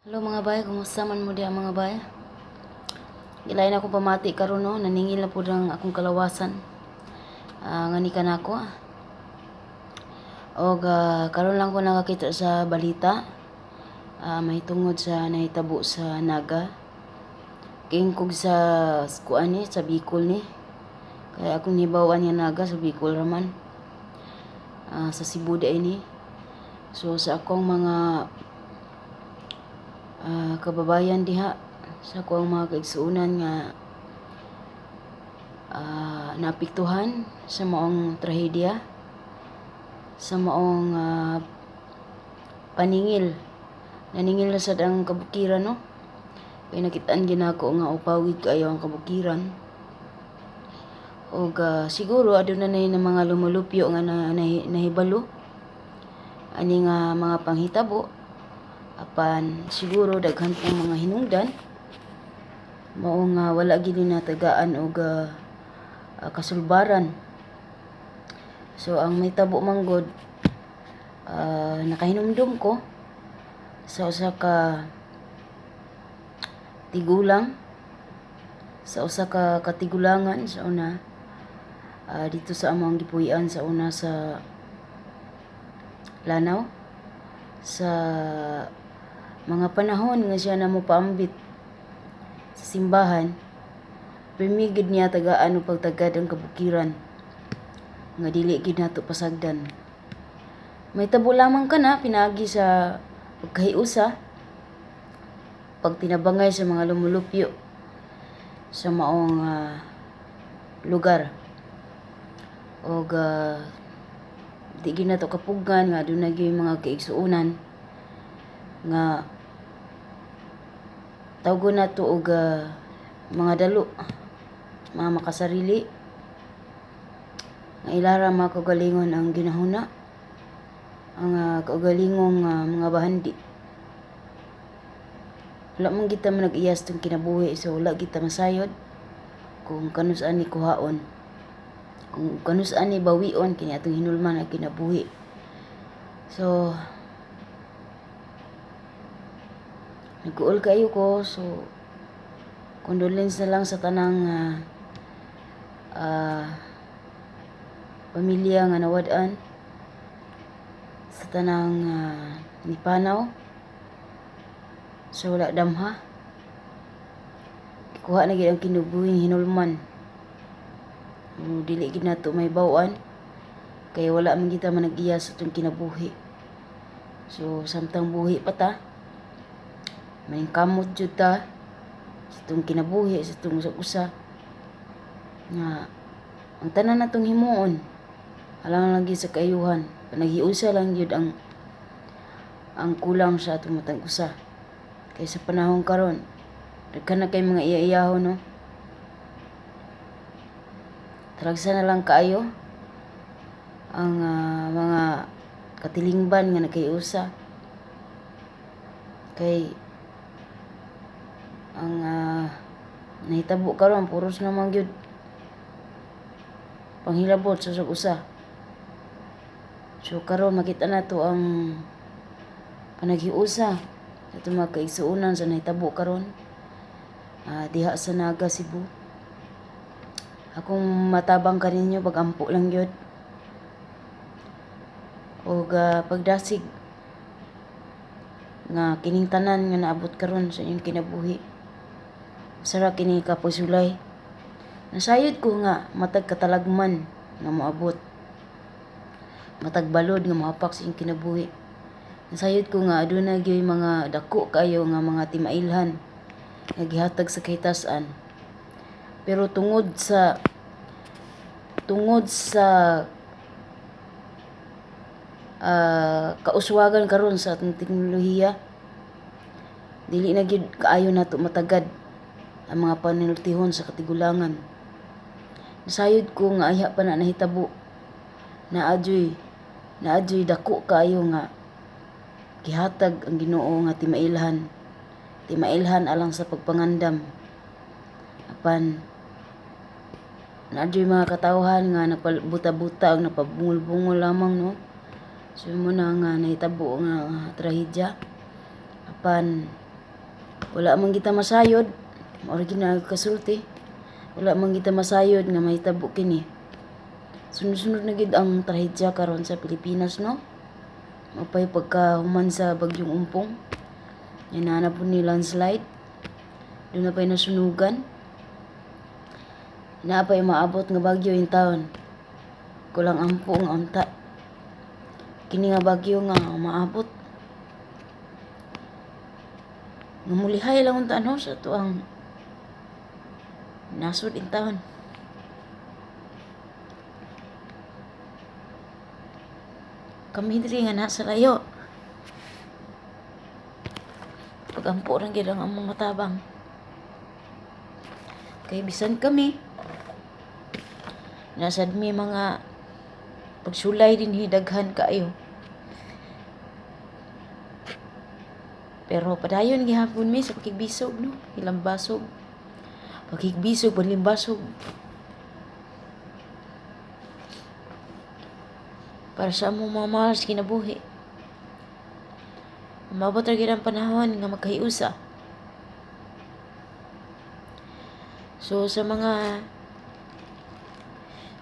Hello, mga bay, kumusta man mo diha, mga bay? Gilain akong pamati karon, no, naningil na pud ang akong kalawasan. Ngani ka nako. Og karon lang ko nakakita sa balita mahitungod sa nahitabo sa Naga. Kingkog sa kuan ni sa Bicol ni. Kaya akong hibaw-an nga Naga sa Bicol raman. Sa Cebu diay ni. So sa akong mga kababayan diha, sa akong mga kaigsuonan nga naapektuhan sa maong trahedya, sa maong paningil, naningil na sad ang kabukiran, no, kay nakitaan gyud nako nga upawid kaayo ang kabukiran ug siguro aduna na ng mga lumulupyo nga nahibalo ani nga mga panghitabo. Apan siguro daghan pong mga hinungdan mao nga wala gyud ni natagaan og kasulbaran. So ang mahitabo man gud, nakahinumdum ko sa usa ka tigulang, sa usa ka katigulangan sa una, dito sa among gipuy-an sa una sa Lanao, sa mga panahon nga siya na mo paambit sa simbahan, pirmi gid niya tagaan og pagtagad ang kabukiran nga dili gid nato pasagdan. Mahitabo lamang kana pinaagi sa pagkahiusa, pagtinabangay sa mga lumulupyo sa maong lugar. Og di gid nato kapugngan nga aduna gyud mga kaigsuonan nga tawgon nato og mga dalo, mga makasarili nga ilara mga kaugalingon ang ginahuna, ang kaugalingong mga bahandi. Wala man kita manag-iya sa atong kinabuhi, so wala kita masayod kung kanus-an ni kuhaon, kung kanus-an ni bawion kini atong hinulman nga kinabuhi. So nag-uol kaayo ko, so condolence na lang sa tanang pamilya nga nawad-an, sa tanang nipanaw sa wala damha. Gikuha na gyud ang kinabuhing hinulman. Dili gyud nato mahibaw-an kay wala man kita manag-iya sa atong kinabuhi. So samtang buhi pa ta, maningkamot jud ta sa atong kinabuhi, sa atong usag-usa nga ang tanan natong himuon alang lang gyud sa kaayuhan. Panaghiusa lang gyud ang kulang sa atong matag usa. Kay sa panahon karon, daghan na kay mga iya-iyahon, no. Talagsa na lang kaayo ang mga katilingban nga nagkahiusa kay ang nahitabo karon puros naman gyud panghilabot sa usag usa. So karon makita nato ang panaghiusa atong mga kaigsuonan sa nahitabo karon diha sa Naga, Cebu. Akong matabang kaninyo, pag-ampo lang gyud og pagdasig nga kining tanan nga naabot karon sa inyong kinabuhi. Sara kini kapoy-sulay. Nasayod ko nga matag katalagman nga moabot, matag balod nga mohapak sa inyong kinabuhi. Nasayod ko nga aduna gyud mga dako kaayo nga mga timailhan nga gihatag sa kahitasan. Pero tungod sa kauswagan karon sa atong teknolohiya, dili na gyud kaayo nato matagad ang mga panultihon sa katigulangan. Nasayod ko nga ayha pa na nahitabo, naa juy dako kaayo nga gihatag ang Ginoo nga timailhan, timailhan alang sa pagpangandam. Apan naa juy mga katawhan nga nagpabuta-buta og nagpabungol-bungol lamang, no. So mo na nga nahitabo nga trahedya. Apan Wala man kita masayod, mao ra gyud na kasulti. Wala man kita masayod nga mahitabo kini. Sunod-sunod na gyud ang trahedya karon sa Pilipinas, no? Mapay pagkahuman sa bagyong Umpong. Yan na po ni landslide. Doon na pa'y nasunugan. Naa pa'y maabot nga bagyo in town. Kulang ampo nga unta. Kini nga bagyo nga maabot. Nga mulihay lang unta, no, sa tuang nasod in town. Kami diri nga nasa layo. Pagampo rang gyud ang among matabang. Kay bisan kami nasad mi mga pagsulay din daghan kaayo. Pero padayon gihapon mi sa pakigbisog, no, hilambasog. Pakigbisog, panlimbasog. Para sa among mga mahal sa kinabuhi. Umabot ra gyud ang panahon nga magkahiusa. So sa mga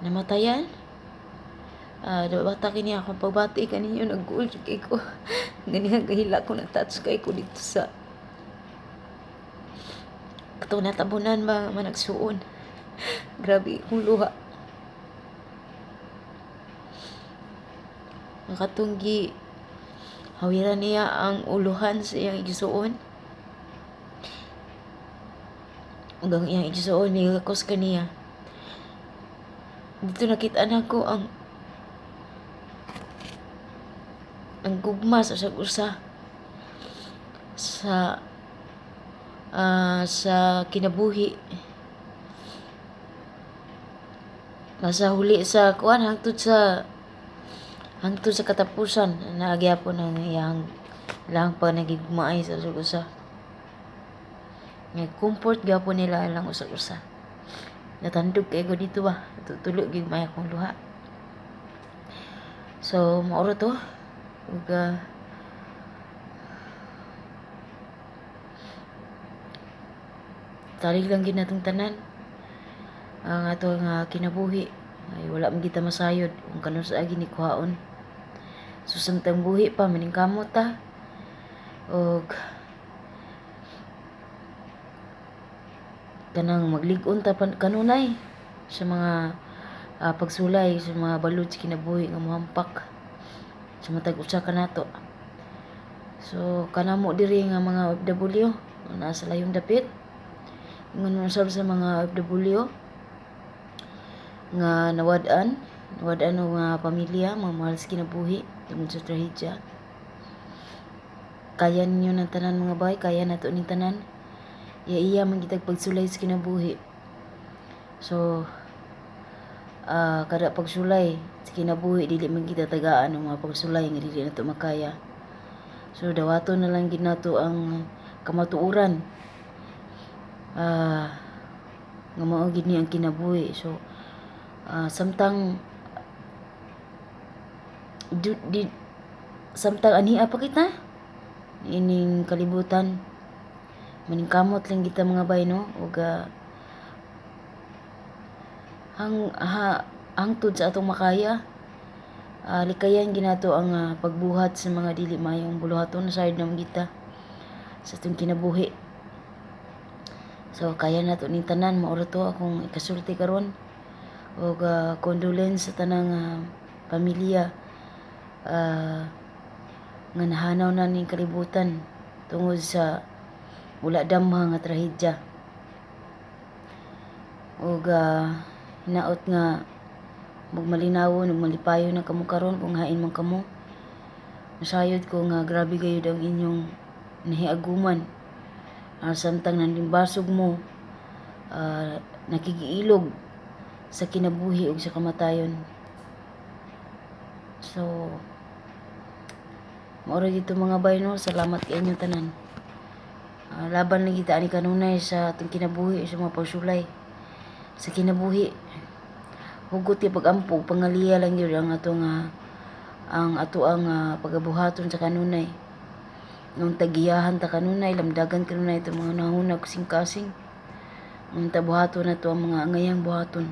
namatayan, bata kini akong pagbati kaninyo, nag-goal jud kay ko. Ganiha gahila ko, na-touch kay ko dito sa katong natabunan ba managsuon. Grabe akong luha. Katong gi hawiran niya ang uluhan sa iyang igsuon. Ug ang iyang igsuon nigakos kaniya. Dito nakita nako ang gugma sa usag usa sa sa kinabuhi. Nasa huli sa kuan hangtod sa katapusan naagyapon ang iyang lang pa nagigmaay sa usag usa. Nga comfort gyapon nila lang usag usa. Natandog kay ko dito ba, tutulo gyud may akong luha. So mao ra to. Ug talig lang gyud natong tanan ang ato nga kinabuhi. Ay wala man kita masayod kung kanus-a gini kuhaon. So samtang buhi pa maningkamot ta og kanang maglig-on ta kanunay sa mga pagsulay sa mga balud sa kinabuhi nga mohampak sa matag usa kanato. So kanamo diri nga mga OFW nasa layong dapit, ingon man usab sa mga OFW nga nawad-an og mga pamilya, mga mahal sa kinabuhi tungod sa trahedya. Kaya ninyo ng tanan mga bay, kaya nato ning tanan. Iya-iya man kitag pagsulay sa kinabuhi. So kada pagsulay sa kinabuhi dili man kita tagaan og mga pagsulay nga dili nato makaya. So dawaton na lang gid nato ang kamatuoran nga mao gid ni ang kinabuhi. So samtang samtang ania pa kita ining kalibutan, maningkamot lang kita mga bay, no, ug hangtod sa atong makaya, likayan ginato ang pagbuhat sa mga dili maayong buluhaton sa side naman kita sa atong kinabuhi. So kaya nato ning tanan, mao ra to akong ikasulti karon. Ug condolence sa tanang pamilya nga nahanaw na ning kalibutan tungod sa wala damha nga trahedya. Ug hinaot nga magmalinawon ug malipayon na kamo karon kung hain man kamo. Nasayod ko nga grabe gayud ang inyong nahiaguman. Samtang nanlimbasog mo, nakikiilog sa kinabuhi ug sa kamatayon. So mao ra gito mga bay, no. Salamat kay inyong tanan. Laban lang kita ani kanunay sa atong kinabuhi, sa mga pagsulay sa kinabuhi. Hugot kay pag-ampo, pangaliya lang gyud ang atong ang ato ang pagabuhaton sa kanunay. Nung tagiyahan ta kanunay, lamdagan kanunay itong mga nahunag kasing-kasing. Unta buhaton na to ang mga angayang buhaton.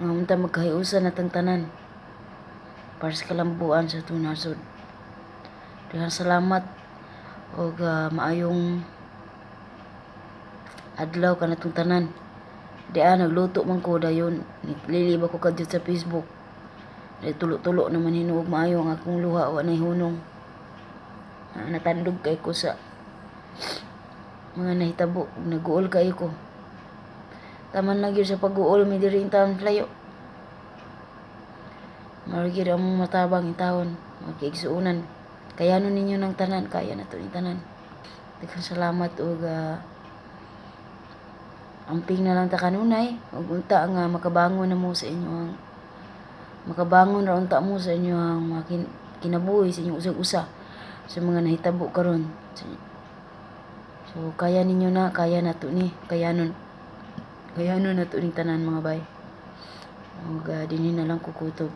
Nga unta magkahiusa na tang tanan para sa kalambuan sa atong nasod. Daghang salamat og maayong adlaw kanatong tanan. Diha nagluto man ko dayon, lili ba ko kadto sa Facebook. Dahil tulo-tulo naman hinuog maayo ang akong luha, wa nay hunong. Natandog kay ko sa mga nahitabo, naguol kaayo ko. Taman lang gyud sa pag-uol mi diri in taon layo. Mao gyud ang matabang in taon, mga kaigsuonan. Kayanon ninyo ng tanan, kaya na to ni tanan. Daghang salamat og amping na lang ta kanunay ug unta nga makabangon na mo sa inyong makabangon ra unta mo sa inyong mga kinabuhi, sa inyong usag-usa sa mga nahitabo karon. So kaya ninyo na, kaya na to ni, kayanon. Kayanon na to ning tanan, mga bay. Ug dinhi na lang ko kutob.